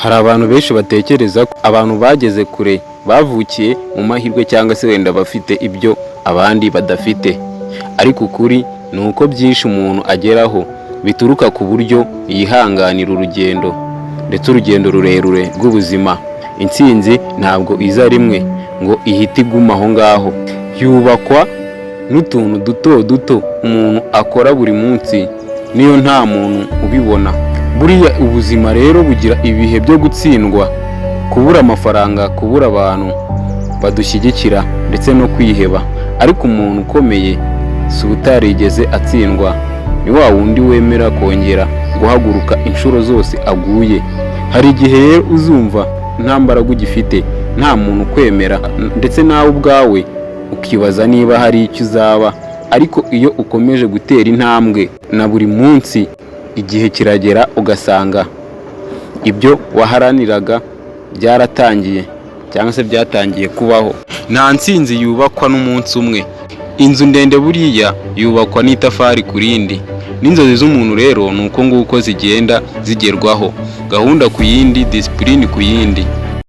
Hari abantu benshi batekereza ko abantu bageze kure bavukiye mu mahirwe, cyangwa se wenda bafite ibyo abandi badafite, ariko ukuri ni uko byinshi umuntu ageraho bituruka ku buryo yihanganira urugendo, ndetse urugendo rurerure rw'ubuzima. Intsinzi ntabwo iza rimwe ngo ihite iguma aho ngaho. Yubakwa n'utuntu duto duto umuntu akora buri munsi, niyo nta muntu ubibona. Buriya ubuzima rero bugira ibihe byo gutsindwa, kubura amafaranga, kubura abantu badushyigikira, ndetse no kwiheba. Ariko umuntu ukomeye si utarigeze atsindwa, ni wa wundi wemera kongera guhaguruka inshuro zose aguye. Hari igihe rero uzumva nta mbaraga ugifite, nta muntu ukwemera, ndetse nawe ubwawe ukibaza niba hari icyo uzaba. Ariko iyo ukomeje gutera intambwe na buri munsi, igihe kiragera ugasanga ibyo waharaniraga byaratangiye, cyangwa se byatangiye kubaho. Nta ntsinzi yubakwa n'umunsi umwe. Inzu ndende buriya yubakwa n'itafari ku rindi. N'inzozi z'umuntu rero ni uko nguko zigenda zigerwaho, gahunda ku yindi, discipline ku yindi.